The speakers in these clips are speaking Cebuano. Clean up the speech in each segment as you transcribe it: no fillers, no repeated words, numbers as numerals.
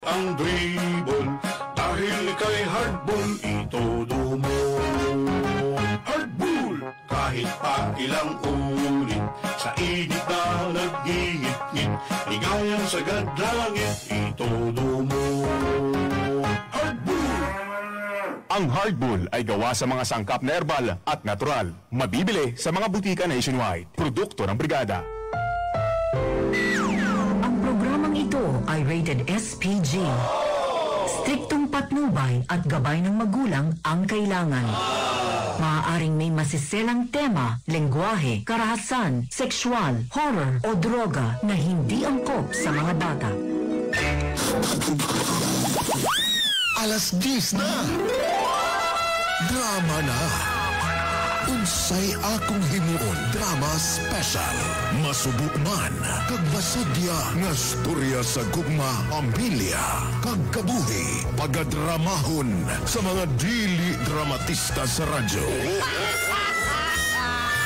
Ang dribble. Dahil ika'y hardball, itodo mo. Hardball! Kahit pa ilang ulit, sa init na nagingit-ngit, ligayang sagad langit, itodo mo. Hardball! Ang Hardbull ay gawa sa mga sangkap na herbal at natural. Mabibili sa mga butika nationwide. Produkto ng Brigada. Ang programang ito ay rated SPG. Striktong patnubay at gabay ng magulang ang kailangan. Maaaring may masiselang tema, lengguwahe, karahasan, sexual, horror o droga na hindi angkop sa mga bata. Alas 10 na. Drama na. Unsay akong himuon, drama special. Masubo man, kag masadya nga storya sa gugma, pamilya, kag kabuhi, pagadramahon sa mga dili dramatista sa radyo.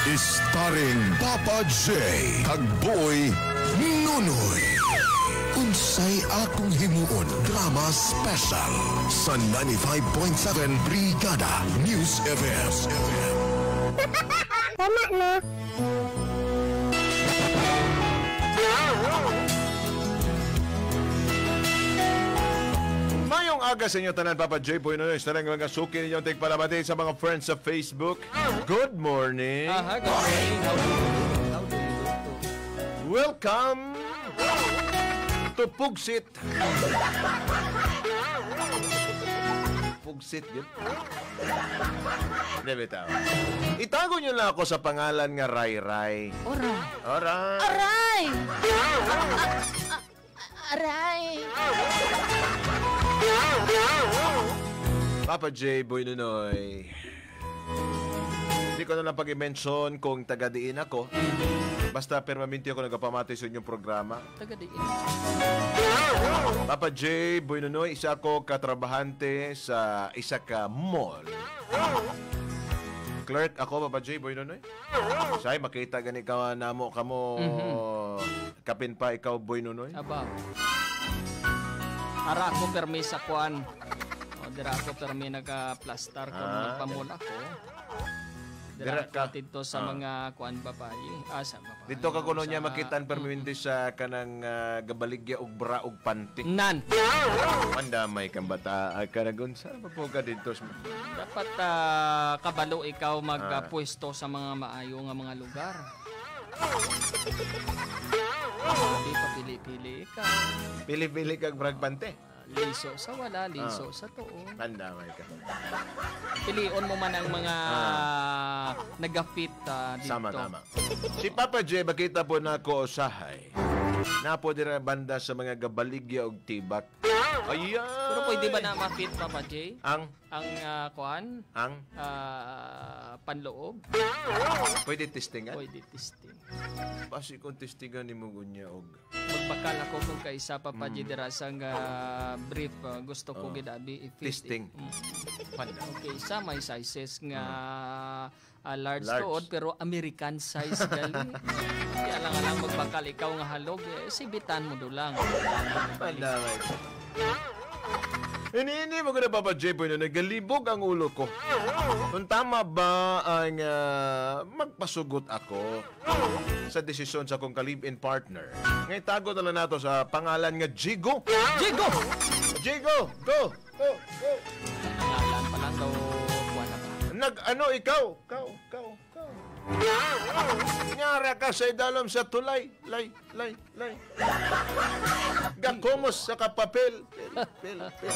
Starring Papa J, kag Boy Nunoy. Unsay akong himuon, drama special sa 95.7 Brigada News FM. Tama na. Mayong aga sa inyo tanan, Papa J. Boy Nunoy, sa mga suki ninyong tigpalabati sa mga friends sa Facebook. Good morning. Aha, good morning. How do you do? How do you do? Welcome to Pugsit. Pugsit yun. Hindi, bitaw. Itago nyo lang ako sa pangalan nga Ray Ray. Ora. Oray. Aray! Aray! Papa J. Boy Nunoy. Hindi ko na lang pag-i-mention kung taga-diin ako. Basta permanente ako nagapamati sa inyong programa. Taga-diin. Papa J. Boy Nunoy, isa ako katrabahante sa isa ka mall. Clerk ako, Papa J. Boy Nunoy. Say, makita gani ka namo kamo. Kapin pa ikaw, Boy Nunoy. Aba. Ara ako permi sa kuan. O, dira ako permi nagka-plastar kung nagpamul ako. Dira Dira ka. ako dito sa mga kuan babae. Ah, sa babae. Dito ka kuno niya Sa- makitaan permanente sa kanang gabaligya og bra og panty. Nan. Pandamay kang bata kanagun sa pa po ka dito sa Dapat kabalo ikaw magpwesto sa mga maayo nga mga lugar. Hindi pa pili-pili ka. Pili-pili kag brag pante. Liso sa wala, liso sa tuo. Pandamay ka. Pilion mo man ang mga nag-fit dito. Sama tama. Si Papa J makita po na ako usahay. Napo dira banda sa mga gabaligya og tibak. Ayan. Pero pwede ba na ma-fit, Papa J? Ang Ang kuan? ang Panloob? pwede testingan. Pwede testing. Basi kung testingan nimo gunya og Magbakal ako kung kaisa, Papa J, dira sa nga brief. Gusto ko gidabi i-fit. Testing. Okay, isa may sizes nga large, Large. tuod pero American size gali. Kaya lang alang magbakal ikaw nga halog, eh, sibitan mo dulang. Pandamay. Ini mo gud Papa J po na nagalibog ang ulo ko. Kung tama ba ang magpasugot ako sa desisyon sa akong ka-live-in partner. Ngayon tago na lang nato sa pangalan nga Jigo. Jigo! Jigo! Go! Go! Go! Pangalan pa lang daw kuwan na ba? Nag-ano ikaw? Kaw, kaw, kaw. Nyara ka sa idalom sa tulay. Lay, lay, lay. Gakumos sa kapapel. Pel, pel, pel.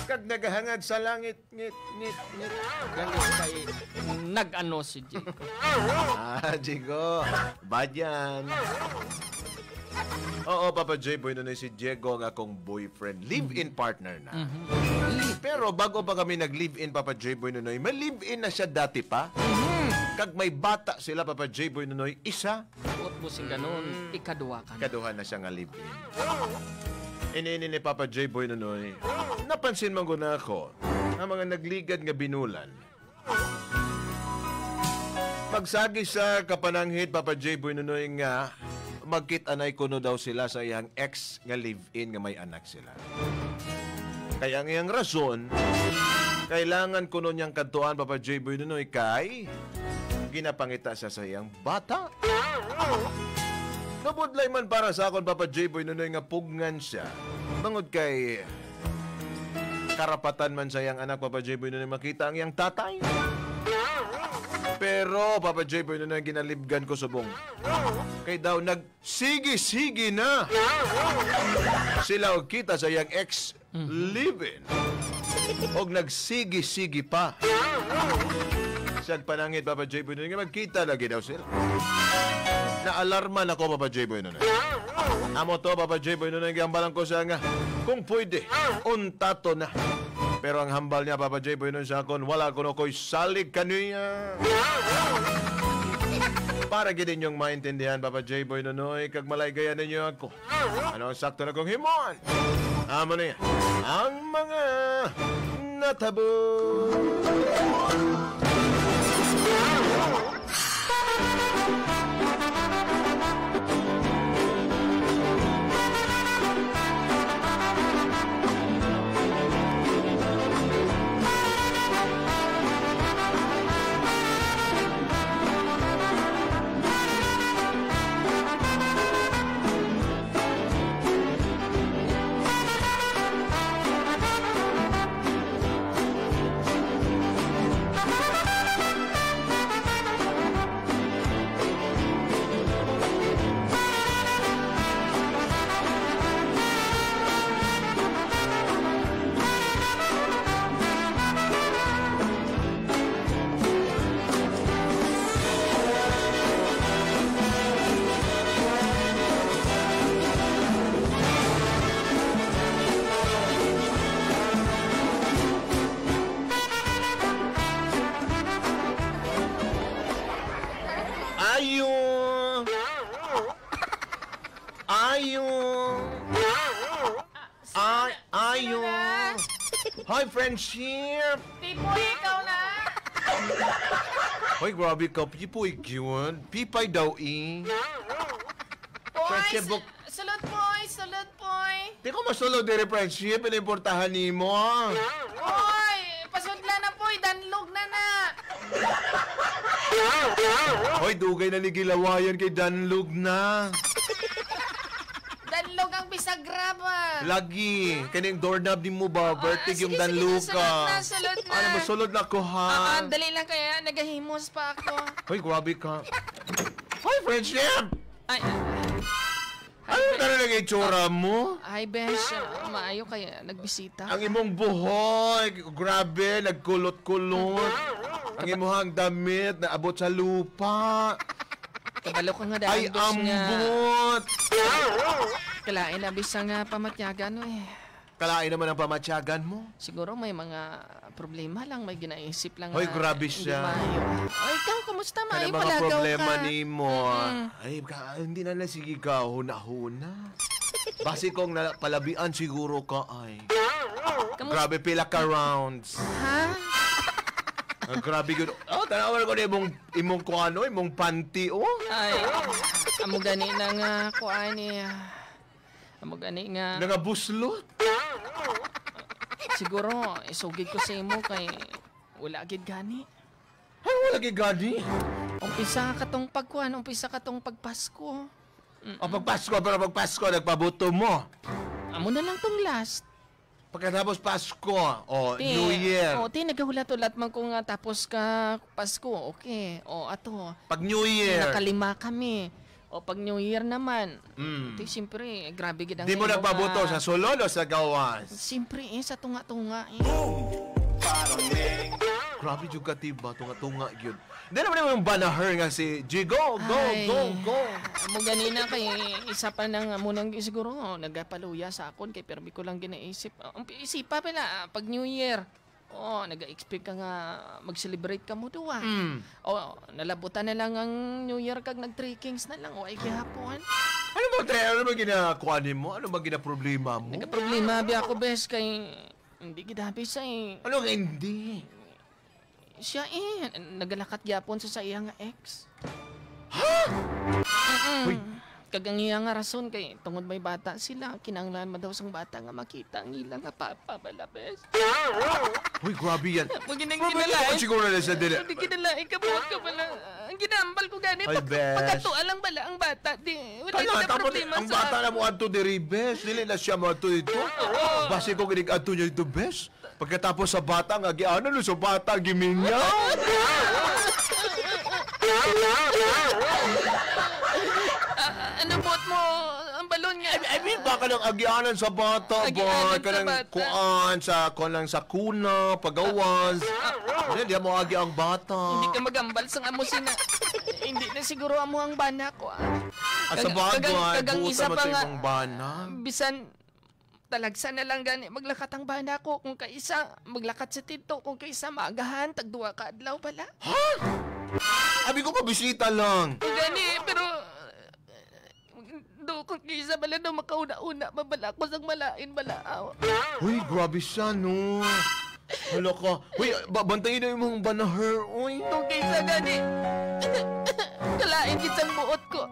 Kag nagahangad sa langit. Ngit, ngit, ngit. Gali kay nag-ano si Jigo. Ah, Jigo. Bad yan. Oo, Papa J. Boy, na si Diego ang akong boyfriend. Live-in partner na. Pero bago pa kami nag-live-in, Papa J. Boy Nunoy, may live-in na siya dati pa. Kag may bata sila, Papa J. Boy Nunoy, isa, Buot mo sing ganun, ikaduwa ka na. kaduha na siya nga live-in. Ini ni Papa J. Boy Nunoy, napansin man ko na ako, ang mga nagligad nga binulan. Pagsagi sa kapananghid, Papa J. Boy Nunoy nga, Magkit-anay kuno daw sila sa iyang ex nga live-in nga may anak sila. Kaya ang iyang rason, kailangan kuno niyang kadtuan, Papa J. Boy Nunoy, kay ginapangita siya sa iyang bata. Nabudlay man para sa akon, Papa J. Boy Nunoy, nga pugnan siya. Bangod kay karapatan man sa iyang anak, Papa J. Boy Nunoy, makita ang iyang tatay. Pero, Papa J. Boy Nunoy, ginalibgan ko subong. Kay daw nagsigi-sige na sila og kita sa iyang ex living. Og nagsigi-sige pa. Siyang panangit, Papa J. Boy Nunoy, magkita lagi daw sila. Na-alarma na ko, Papa J. Boy Nunoy. Amo to, Papa J. Boy Nunoy, gihambalan ko siya nga, kung pwede, untato na. Pero ang hambal niya, Papa J. Boy Nunoy, sa akon, wala ko na ko'y salig kaniya. Para gid ninyong maintindihan, Papa J. Boy Nunoy, kag malaygayan ninyo ako. Ano ang sakto na kong himon? Amo niya, ang mga natabo. Ayo. Hi, friendship. Pipoy, ikaw na. Hoy, grabe ka. Pipoy, yun. Pipay daw, eh. Poy, sulod, poy. Sulod, poy. Di ko masulod, dire, friendship. Pinimportahan ni mo. Poy, pasudla na, poy. Danlog na na. Hoy, dugay na ni Gilawayan kay danlog na. Danlog ang bisagra ba? Lagi. Kaning doorknob din mo ba? Vertig yung danlog ka. Sulod na, sulod na. Ano, masulod na ko, ha? Dali lang kaya. Nagahimos pa ako. Hoy, grabe ka. Hoy, friendship! Ay, ano na lang itsura mo? Ay, besh. Maayo kaya nagbisita. Ang imong buhok, grabe, nagkulot-kulot. Ang imong damit, naabot sa lupa. Kabalo ka nga dahil. Ay, ambot! Kalain na bisa nga pamatyagan, eh. Kalain naman ang pamatyagan mo? Siguro may mga problema lang, may ginaisip lang. Hoy, grabe siya. Ay, ikaw, kumusta? Maayo palagaw ka. mga Problema ni mo. Ay, hindi na lang sige ka, huna-huna. Basi kong palabian siguro ka, ay. Grabe, pila ka rounds. Ha? Grabe yun. Oh, tanawan ko na imong kuano, imong panty, oh. Ay, amo gani na nga kuan eh. Amo gani nga. Nangabuslot. Siguro, isugid ko sa imo kay wala gid gani. Ay, wala gid gani? Umpisa ka tong pagkuan, umpisa ka tong pagpasko. Oh, pagpasko, pero pagpasko, nagpabuto mo. Amo na lang tong last. Pagkatapos Pasko, oh, ti, New Year. Oh, ti, nagahulat-ulat man ko nga tapos ka Pasko, okay. O, ato. Pag New Year. Nakalima kami. O, pag New Year naman. Ti, siyempre, grabe gid ang Di mo nagpabuto sa sulod o sa gawas? Siyempre, eh, sa tunga-tunga. Eh. Grabe jud ka, tiba. Tunga-tunga yun. Hindi naman yung banaher nga si G, go, go, ay, go, go. Amo ganina kay isa pa nang munang siguro nagapaluya sa akon kay permi ko lang ginaisip. Isipa pala pag New Year. Oh, naga-expect ka nga mag-celebrate ka mo duwa. Oh, nalabutan na lang ang New Year kag nag-Three Kings na lang o ay gihapon. Ano ba tre? Ano ba ginakuha nimo? Ano ba ginaproblema mo? Nagaproblema bi ako bes kay hindi gidabi sa eh. Ano nga hindi? Siya eh, nagalakat gyapon sa iya nga ex. Ha? Uy, Kag ang iya nga rason kay tungod may bata sila, kinahanglan man daw sang bata nga makita ang ilang nga papa bala, bes. Uy, grabe yan. Pag ginang Grabe ginalain. naman siguro na sa dili. Hindi kinalain ka buhat ka pala. Ang ginambal ko gani. Ay, bes. Pagkatuan lang bala ang bata. Di, wala Kaya na tapos problema ang sa bata na mo adto diri, bes. Dili na siya mo adto dito. Base ko ginig adto niya dito, bes. Pagkatapos sa bata nga giano no sa bata giminyaw. Ano buot mo? Ang balon nga. I mean, baka lang agianan sa bata, Agianan boy. sa Kanang bata. kuan sa kuan lang sa kuna, pagawas. Hindi, di mo agi ang bata. Hindi ka magambal sa amo sina. Hindi na siguro amo ang bana ko. Ah. Ah, sa bagay, Kagang buta isa man pa sa nga, imong bana. Bisan talagsa na lang gani maglakat ang bana ko kung kaisa maglakat sa tito kung kaisa maagahan tag duha ka adlaw pala. Abi ko pabisita lang. Gani pero do kung kaisa bala do makauna-una mabala ko sang malain bala. Aw. Uy, grabe siya, no. Hala ka. Uy, bantayin na yung mga banaher, uy. Kung kaysa gani kalain kitang buot ko.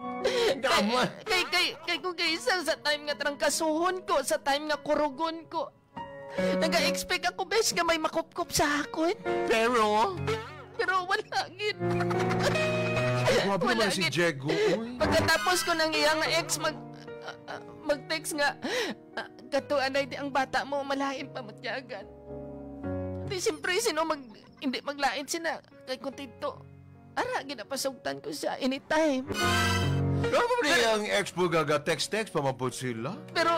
Tama. Kay kung kaysa sa time nga trangkasuhon ko, sa time nga kurugon ko. Naga-expect ako, bes, nga may makupkup sa akon. Pero, Pero wala gid. grabe Wala naman si gid. Diego, uy. Pagkatapos ko ng iyang ex mag-text nga, katuan ay di ang bata mo, malain pa matyagan. Di siyempre, sino hindi maglain sina kay kung tito. Ara, ginapasugtan ko siya anytime. Grabe ba ang ex po gaga text-text pa mapod sila? Pero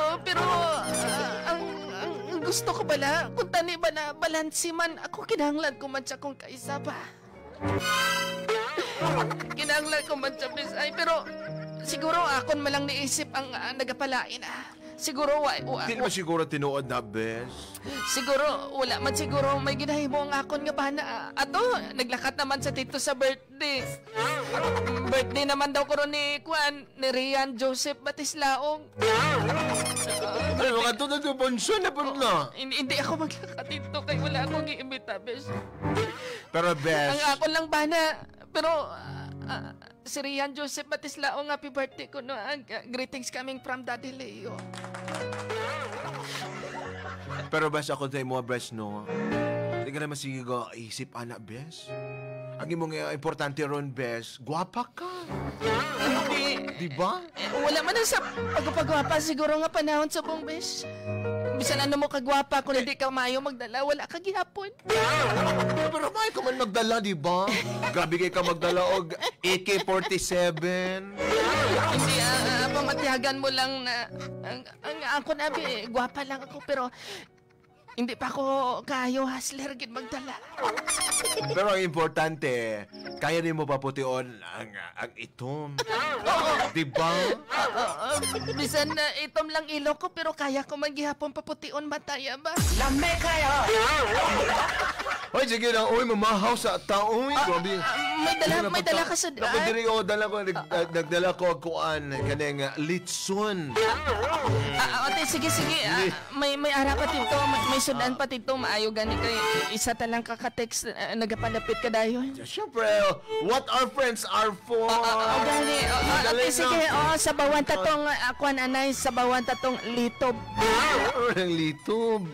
ang gusto ko bala, kung tani ba na balansi man, ako kinahanglan ko man siya kung kaisa pa. Kinahanglan ko man siya, bis. Ay, pero siguro akon malang niisip ang nagapalain ah. Siguro Hindi naman siguro tinuod na, bes. Siguro wala man siguro may ginahimo ang akon nga bana. Ato, naglakat naman sa tito sa birthday. Birthday naman daw karon ni Kuan, ni Rian Joseph Batislaong. Ay, mga to na na po na. Hindi ako maglakat dito kay wala akong giimbita, bes. Pero, bes, Ang akon lang bana, pero si Rian Joseph Batislaong, happy birthday ko no. Greetings coming from Daddy Leo. Pero bes, ako sa imo, bes, no? Hindi ka naman sige ka isip, anak, bes. Ang imong importante ron, bes, gwapa ka. Hindi. Di ba? Eh, wala man na sa pagpagwapa siguro nga panahon sa buong bes. Bisan ano mo kagwapa kung hindi ka maayo magdala, wala ka gihapon. Pero may ka man magdala, di ba? Grabe kay ka magdala og AK-47. Hindi, pamatihagan mo lang na ang ako na, abi, gwapa lang ako pero hindi pa ako kayo hustler gid magdala. Pero ang importante, kaya nimo papution ang itom. Di ba? Bisan na itom lang ilok ko pero kaya ko man gihapon papution mataya ba? Lame kayo! Hoy, sige lang. Uy, mamahaw sa tao. Uy, grabe. May dala ka sa Naku, diri ko, dala ko, nagdala ko og kuan, kaning litson. Ate, sige. May ara pa dito, may sudan pa dito, maayo gani kay isa ta lang kaka-text, nagapalapit ka dayon. Siyempre, what our friends are for. Gani. Ate, sige, sa bawan tatong kuan anay, sa bawan tatong litob. Ang litob.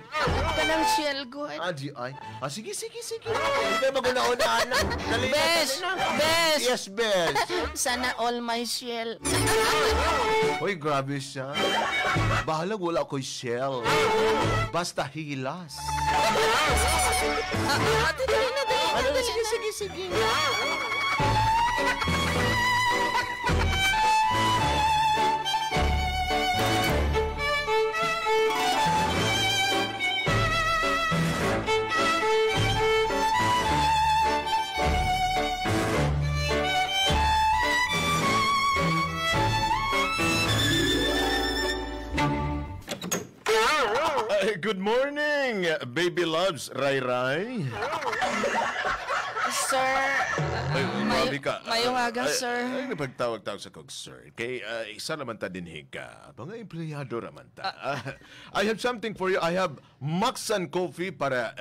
Kanang shell good. Ah, di ay. Ah, sige. Hindi maguna-una, anak. Dali na, Bes, dali na. bes. Yes, bes. Sana all my shell. Hoy, grabe siya. Bahalag wala ko'y shell. Basta hilas. Ate, dali na, dali na, dali Sige, na. sige, sige. Good morning, baby loves, Rai Rai. Sir, Ay, grabe ka. Mayong aga, sir. Ay, napagtawag-tawag sa kog, sir. Kay isa naman ta dinhi ka. Mga empleyado raman ta. I have something for you. I have Maxan coffee para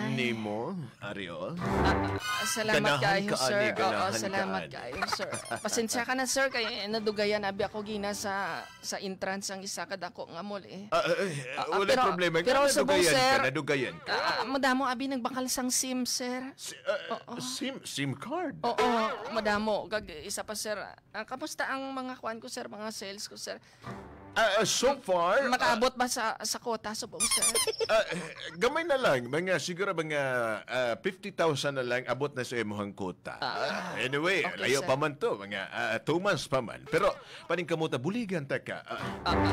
nimo, Ariel. Salamat Ganahan kayo, ka, sir. ani, Oo, ganahan ka, salamat ani. kayo, sir. Pasensya ka na, sir, kay nadugayan abi ako gina sa entrance ang isa kadako nga mall eh. Wala problema. Pero subong, Nadugayan sir. ka, nadugayan ka. Madamo abi nagbakal sang SIM, sir. SIM card. Oo, madamo. Kag isa pa, sir. Kamusta ang mga kuan ko, sir, mga sales ko, sir? So far, Makaabot ba sa quota subong, sir? Gamay na lang, mga siguro mga 50,000 na lang abot na sa imong quota. Anyway, okay, layo sir. pa man to, mga 2 months pa man. Pero paningkamuta buligan ta ka.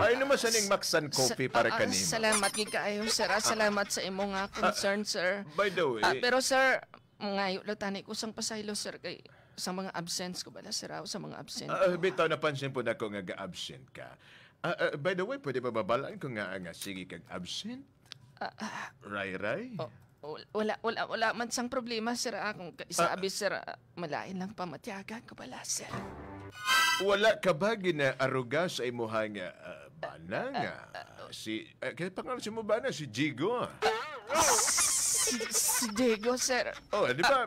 Ay naman sa ning Maxan coffee para kanimo. Salamat gid kaayo, sir. Salamat sa imong concern, sir. By the way, Pero sir, ngayo lang tani ko sang pasaylo, sir, kay sa mga absence ko bala, sir, sa mga absent. Bitaw napansin po na ko nga ga-absent ka. By the way, pwede ba babalaan ko nga sige kag absent? Ray-ray? Oh, wala man sang problema, sir. Kung isabi, sir, malain lang pamatyagan ko bala, sir. Wala ka ba ginaaruga sa imuhang bana nga? Si, kaya pangalan si mo bana, si Jigo. Si Diego, sir. Oh, di ba?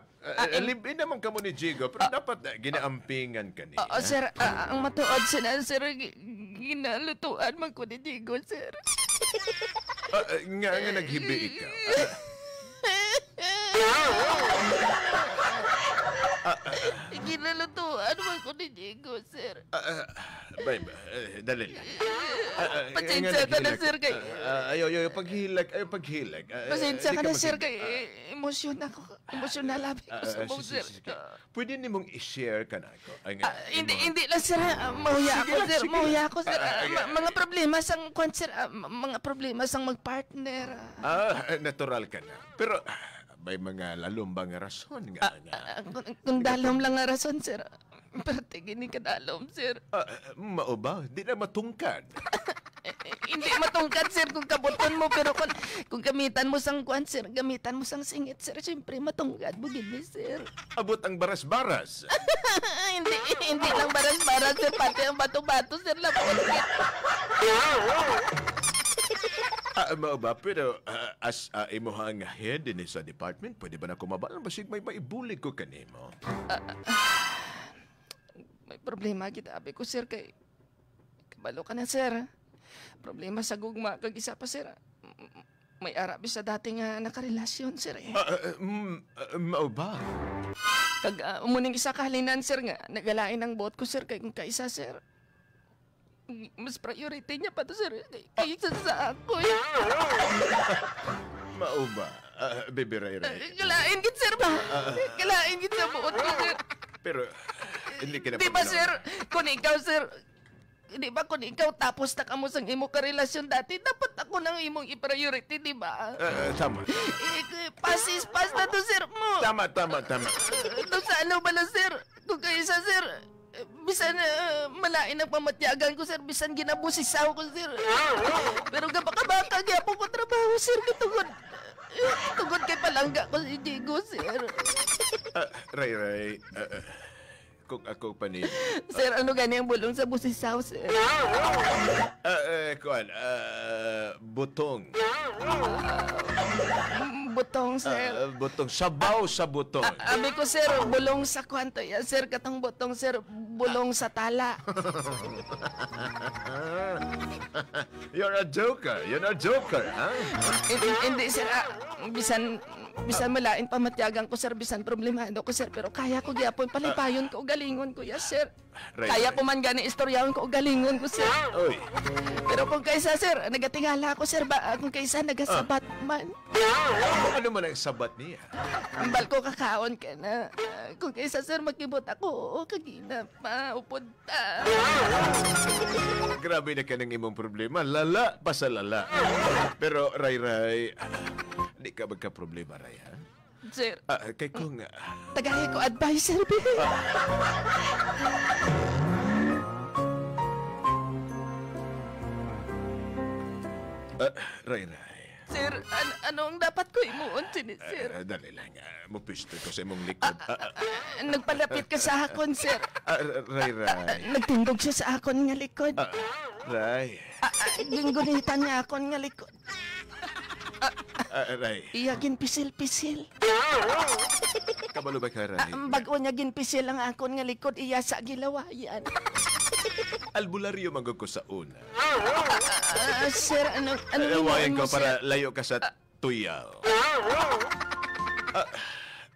Live-in naman kamo ni Jigo, pero dapat ginaampingan ka niya. Oo, sir. Ang matuod sila, sir, ginalutuan man ko ni Diego, sir. Nga naghibi ikaw. Ginalutuan man ko ni Diego, sir. Bay, dali lang. Pasensya ka na, sir, kay- Ayaw, paghilak, ayaw, paghilak. Pasensya ka na, sir, kay emosyon ako. Emosyonal abi ko sa buong, sir. Pwede nimong i-share ka na ako. Hindi lang, sir. Mahuya ako, sir. Mahuya ako, sir. Mga problema sang kwan, sir. Mga problema sang magpartner. Natural ka na. Pero may mga lalumbang rason nga. Kung dalom lang nga rason, sir. Pero tingin ni kadalom, sir. Mao ba? Di na matungkad. Hindi matungkad, sir, kung kabuton mo. Pero kung gamitan mo sang kwan, sir, gamitan mo sang singit, sir, siyempre matungkad mo gini, sir. Abot ang baras-baras. Hindi lang baras-baras, sir. Pati ang bato-bato, sir, lapot. Mao ba? Pero as imuhang head din sa department, pwede ba na kumabal? Basig may maibulig ko kanimo. May problema kita, abi ko, sir, kay kabalo ka na, sir. Problema sa gugma, kag isa pa, sir. May arabi sa dating nakarelasyon, sir, eh. Mao ba? Kag umuning isa kahalinan, sir, nga nagalain ang buot ko, sir, kay kung kaisa, sir. Mas priority niya pa to, sir. Kaysa sa ako, eh. Mao ba? Baby Ray Ray. Kalain gid, sir, ba? Kalain gid sa buot ko, sir. Pero, hindi ka na Di ba, sir? Kung ikaw, sir, di ba kung ikaw tapos na kamo sa imo karelasyon dati, dapat ako nang imong i-priority, di ba? Tama. Pass is pass na to, sir mo. Tama. Doon sa ano bala, sir? Kung kayo sa, sir, bisan malain ang pamatyagan ko, sir. Bisan ginabusisaw ko, sir. Pero gabaka-baka, gyapon ko trabaho, sir. Tungod kay palangga ko si Diego, sir. Ray Ray, kung ako pa ni... Sir, ano gani ang bulong sa busisaw, sir? Kuan, butong. Butong, sir. Butong. Sabaw sa butong. Abi ko, sir, bulong sa kwanto yan, sir. Katong butong, sir, bulong sa tala. You're a joker. You're a joker, ha? Hindi, sir. Bisan malain pamatyagan ko, sir. Bisan problemado ko, sir. Pero kaya ko gyapon. Palipayon ko, galingon ko, yes, sir. Right, kaya right. ko man gani istoryahon ko, galingon ko, sir. Oy. Pero kung kaysa, sir, nagatingala ako, sir, ba, kung kaysa nagasabat man. Ano man ang sabat niya? Ambal ko, kakaon ka na. Kung kaysa, sir, magkibot ako, oo, kagina pa, upod ta. Grabe na ka ng imong problema. Lala pa sa lala. Pero, Ray Ray, di ka magka-problema, Ray, ha? Sir. Kay kung... Tagay ko advice, sir. Ray Ray. Sir, ano ang dapat ko imuon sini, sir? Dali lang. Mupisto ko sa imong likod. Nagpalapit ka sa akon, sir. Ray, Ray. Nagtindog siya sa akon nga likod. Ray. Ginggunitan niya akon nga likod. Ray. Iya ginpisil-pisil. Kabalo ba ka, Ray? Bago niya ginpisil ang akon nga likod, iya sa gilawayan. Albularyo man ko sa una. Sir, ano Lawayan himuon ko mo, para sir? layo ka sa tuyaw.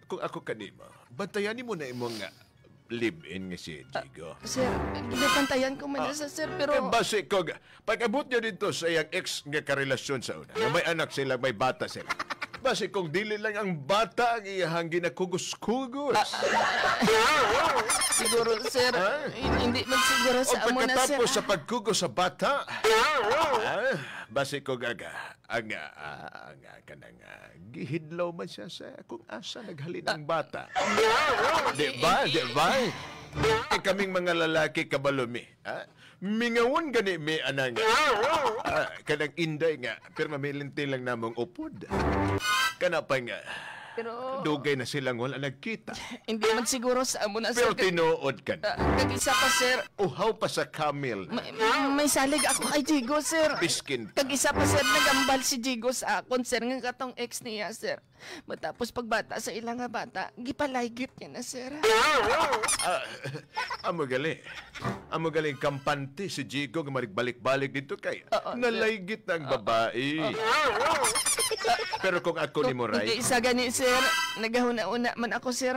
Kung ako kanimo, bantayan mo na imong live-in nga si Jigo. Sir, ginapantayan ko man na sa sir, pero... Eh, base ko, pag-abot niyo dito sa iyang ex nga karelasyon sa una, nga may anak sila, may bata sila. Base kung dili lang ang bata ang iyahang ginakugos-kugos. Siguro, sir, hindi man siguro sa O amo na, sir. pagkatapos sa pagkugos sa bata, base ko gaga, ang kanang gihidlaw man siya sa kung asa naghalin ang bata. Di ba? Di ba? Eh, kaming mga lalaki kabalumi. Mingawon gani mi anang kanang inday nga pero mamilinti lang namong upod. Kana pa nga Pero dugay na silang wala nagkita. hindi man siguro sa amo na, sir. Pero tinuod ka na. Kag isa pa, sir. Uhaw pa sa camel. May salig ako kay Jigo, sir. Biskin pa. Kag isa pa, sir, nagambal si Jigo sa akon, sir, nga katong ex niya, sir. Matapos pagbata sa ilang nga bata, gipalaygit niya na, sir. Amo gali. Amo gali kampante si Jigo nga marigbalik-balik dito kay Oo, sir. nalaygit na ang babae. Pero kung ako ni Moray, Hindi isa gani, sir. Nagahuna-una man ako, sir,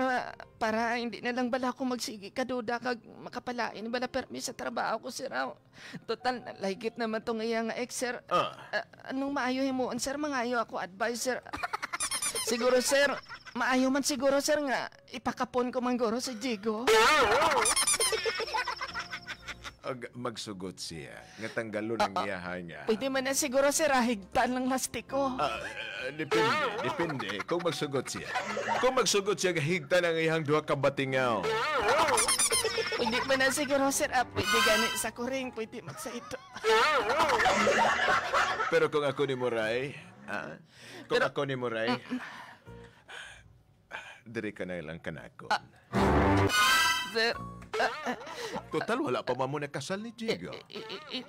para hindi na lang bala ako magsige kaduda kag makapalain bala permi sa trabaho ko, sir. Total, nalaygit naman tong iya nga ex, sir. Anong maayo himuon, sir? Mangayo ako advice, sir. Siguro, sir, maayo man siguro, sir, nga ipakapon ko man guro sa Jigo. Magsugot siya. Nga tanggalon ang iyahan niya. Pwede man na siguro, sir, higtan lang lastiko. Depende. Kung magsugot siya. Kung magsugot siya, higtan ang iyang duha ka batingaw. Pwede man na siguro, sir. Pwede gani sa kuring, pwede magsa ito. Pero kung ako ni Moray, kung Pero- ako ni Moray, diri ka na lang kanako. Sir, Total, wala pa man mo nakasal ni Jigo.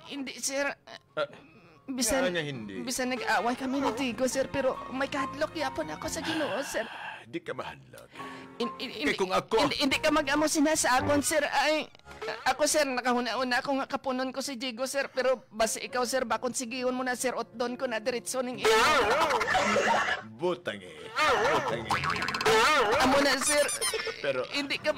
Hindi, sir. Bisan, Nga nga hindi. bisan nag-away kami ni Jigo, sir, pero may kahadlok yapon ako sa Ginoo, sir. Di ka mahadlok. Hindi, Kay kung ako- hindi ka mag-amo sinasa akon, sir. Ay, ako, sir, nakahuna-una ako nga kapunon ko si Jigo, sir. Pero basta ikaw, sir, bakon sigiyon mo na, sir, otdon ko na diretso ning imo. Butang eh. Butang eh. Amo na, sir. Pero- hindi ka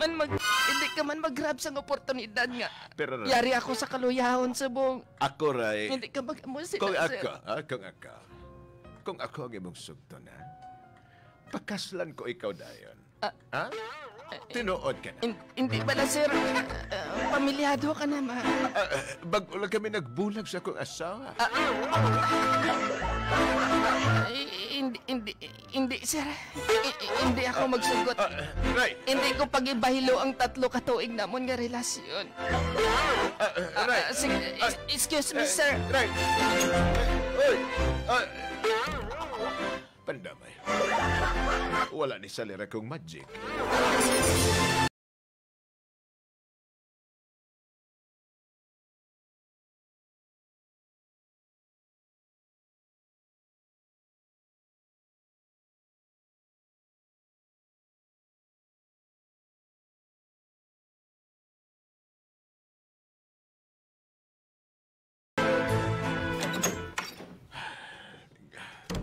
man mag-grab sa oportunidad nga. Pero, Ray- Yari ako sa kaluyahon sa buong. Ako, Ray. Hindi ka mag-amo sila, Kung sir. ako, kung ako. Kung ako ang imong sugto na, pakaslan ko ikaw dayon. Ha? Tinuod ka na. Hindi pala, sir. Pamilyado ka na, ma. Bago lang kami nagbulag sa akong asawa. Hindi, sir. Hindi ako magsugot. Ray! Hindi ko pag-ibahilo ang 3 katuig namon nga relasyon. Ray! Sige, excuse me, sir. Ray! Uy! Pandamay. Wala ni salira kong magic.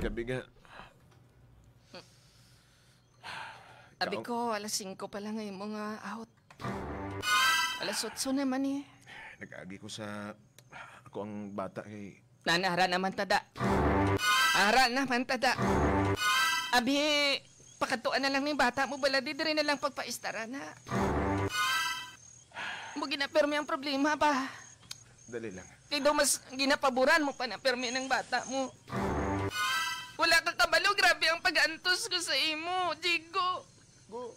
Gabi nga. Abi ko, 5:00 pa lang ngayon mga out. 8:00 naman eh. Nag-agi ko sa... Ako ang bata kay... Nanara naman tada. Ara naman tada. Abi, pakatuan na lang ng bata mo bala. Di rin na lang pagpaistara na. Mo ginapirmi ang problema ba? Dali lang. Kaya daw mas ginapaboran mo pa na pirmi ng bata mo. Wala ka kabalo, grabe ang pag-antos ko sa imo, Jigo. Go.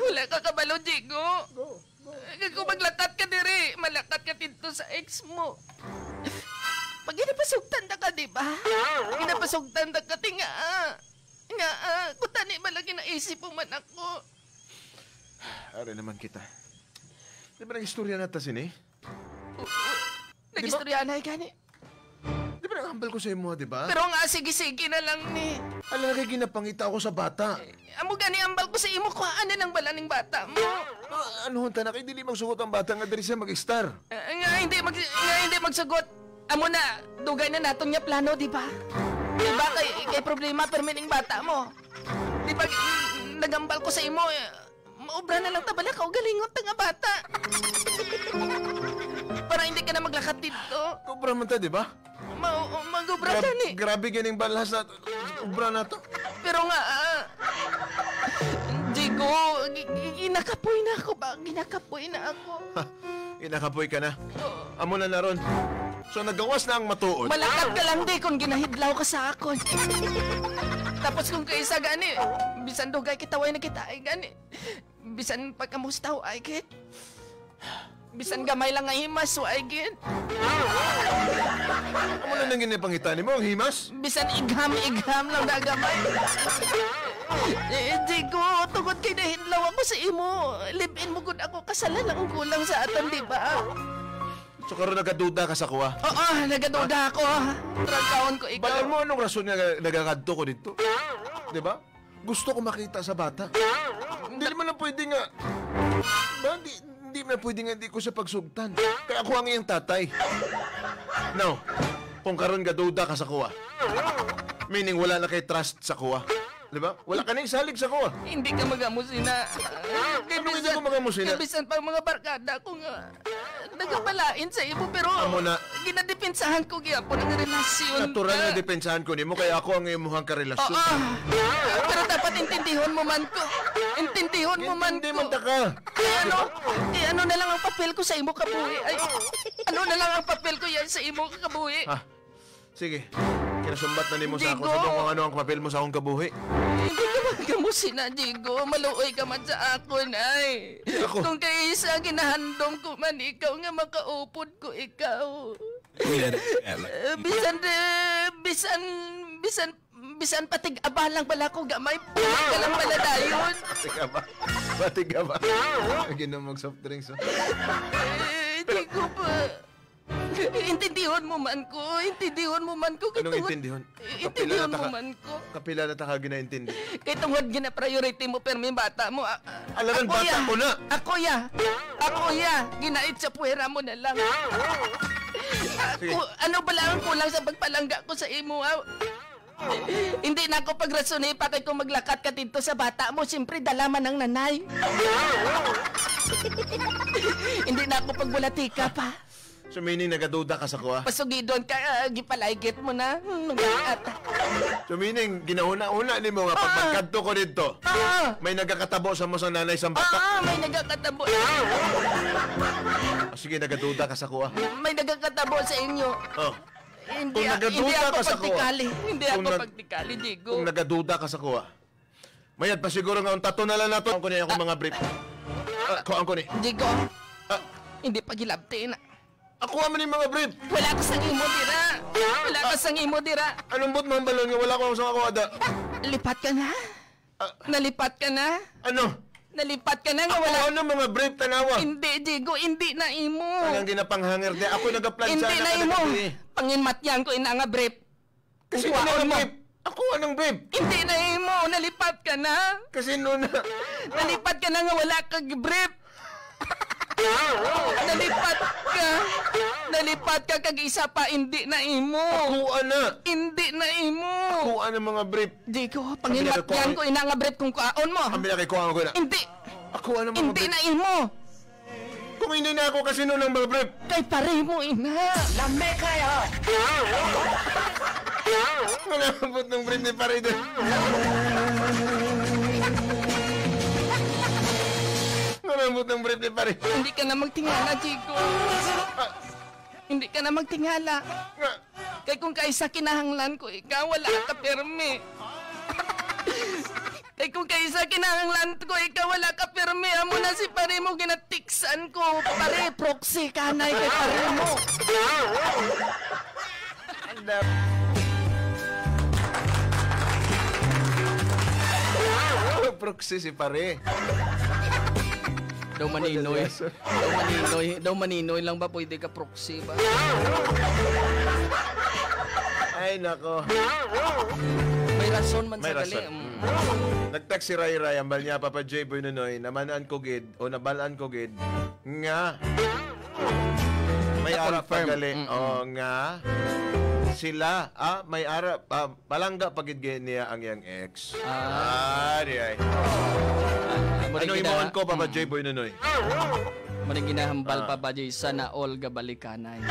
Wala ka kabalo, Jigo. Go. Go. Kung maglakat ka diri, malakat ka dito sa ex mo. Pag ginapasugtan na ka, di ba? Ginapasugtan Masugtan ta ka tinga. Nga, kutani ba lagi naisip mo man ako? Are naman kita. Di ba nag-istorya na ta sini? Nag-istorya na gani. Di ba nag-hambal ko sa imo, di ba? Pero nga, sige-sige na lang ni. Alam na kay ginapangita ako sa bata. Amo gani ambal ko sa imo, kuhaan na lang bala ning bata mo. Ano hunta na kay dili magsugot ang bata nga diri siya mag-star. Nga hindi magsugot. Amo na, dugay na naton nga plano, di ba? Di ba kay problema permining bata mo? Di ba nagambal ko sa imo, maobra na lang tabala ka o galingon ta nga bata. Para hindi ka na maglakat dito. Obra man ta, di ba? Mag-obra ka ni. Grabe ganing balas na obra na to. Pero nga, Jigo, ginakapoy na ako ba? Ginakapoy na ako. Ginakapoy ka na? Amo na naron. So nagawas na ang matuod. Malakat ka lang di kung ginahidlaw ka sa akon. Tapos kung kaisa gani, bisan dugay kita way na kita ay gani. Bisan pagkamusta ay git. Bisan gamay lang ang himas so ay git. Amo na nang ginapangita nimo ang himas? Bisan igham-igham lang na gamay. Jigo, tungod kay nahidlaw ako sa imo. Live-in mo gud ako, kasalan ang kulang sa aton, di ba? So karon nagaduda ka sa kuha? Oo, nagaduda ako. Tragkaon ko ikaw. Balan mo anong rason nga nagakadto ko dito? Di ba? Gusto ko makita sa bata. Hindi naman na pwede nga. Ba, hindi na pwede nga hindi ko siya pagsugtan. Kaya ako ang iyang tatay. Now, kung karon gaduda ka sa kuha, meaning wala na kay trust sa kuha. Di ba? Wala ka na isalig sa kuha. Hindi ka magamusina. Ano hindi ko magamusina? Bisan pa mga barkada ko nga nagapalain sa imo pero amo na, ginadepensahan ko gyapon ang relasyon. Natural na depensahan ko nimo kaya ako ang imuhang karelasyon. Oo. Pero dapat intindihon mo man ko. Intindihon mo man ko. Hindi man ta ka. Eh ano na lang ang papel ko sa imo kabuhi. Ay, ano na lang ang papel ko yan sa imo kabuhi. Ah, sige. Kinasumbat na nimo sa ako sa kung ano ang papel mo sa akong kabuhi. Hindi ka magkamusina, Diego. Maluoy ka man sa akon, ay. Ako. Kung kaysa ginahandom ko man ikaw nga makaupod ko ikaw. Bisan patig abalang bala ko gamay. Pumay ka lang pala dayon. Patig aba. Ginom mag soft drinks. Oh. Diego pa. Intindihon mo man ko. Intindihon mo man ko. Anong intindihon? Intindihon mo man ko. Kapila na taka ginaintindi. Kay tungod gina-priority mo pero may bata mo. Alam bata ko na. Ako ya. Ginait sa puwera mo na lang. Ako, ano ba lang ang kulang sa pagpalangga ko sa imo? Hindi na ako pagrasone pa kay kung maglakat ka dito sa bata mo, siyempre dalaman ng nanay. Hindi na ako pagbulatika pa. So meaning nagaduda ka sa kuha? Pasugidon ka, gipalaygit mo na. So meaning, ginauna-una ni mo nga pag magkadto ko dito, may nagakatabo sa mo sa nanay sa bata. May nagakatabo. Sige, nagaduda ka sa kuha. May nagakatabo sa inyo. Oh. Hindi, hindi ako pagtikali. Hindi ako pagtikali, Diego. Kung nagaduda ka sa kuha, mayad pa siguro nga ang tato na lang nato. Ang kunin akong mga brief. Ang kunin. Diego, hindi pa gilabti na. Ako man yung mga brief. Wala ka sang imo dira. Wala ka sang imo dira. Anong bot mga balon nga wala ko sa ako ada. Lipat ka na. Nalipat ka na. Ano? Nalipat ka na nga wala. Ako ano mga brief tanawa? Hindi, Diego, hindi na imo. Anong ginapanghanger di? Ako nagaplansa. Hindi na imo. Panginmatyan ko ina nga brief. Kasi ano ang brief? Ako anong brief? Hindi na imo. Nalipat ka na. Kasi no na. Nalipat ka na nga wala kag brief. Nalipat ka. Nalipat ka kag isa pa hindi na imo. Ako na. Hindi na imo. Ako ana mga brief. Diego, panginmatyan ko ina nga brief kung kaon mo. Ang binaki ko na. Hindi. Ako ana mga hindi na imo. Kung hindi na ako kasi noon ang mga brief. Kay pare mo ina. Lame kayo. Malambot ng brief ni pare doon. Malambot ng brief ni pare. Hindi ka na magtingala, Chico. Hindi ka na magtingala. Kay kung kaisa kinahanglan ko, ikaw wala ka pirmi. Kay kung kaisa kinahanglan ko, ikaw wala ka pirmi. Amo na si pare mo, ginatiksan ko. Pare, proxy kanay kay pare mo. Nag-proxy si pare. Daw maninoy. Daw maninoy. Daw maninoy lang ba pwede ka proxy ba? Ay, nako. May rason man May sa gali. rason. Nag-text si Ray Ray, ambal niya, Papa J. Boy Nunoy, namanan ko gid, o nabalaan ko gid, nga, may ara Na-confirm. pagali, o nga, sila, may ara, palangga pagid gid niya ang iyang ex. Ah, di ay. Ano imuon ko, Papa J. Boy Nunoy? Mo rin ginahambal pa ba, Jay, sana all gabalikanay.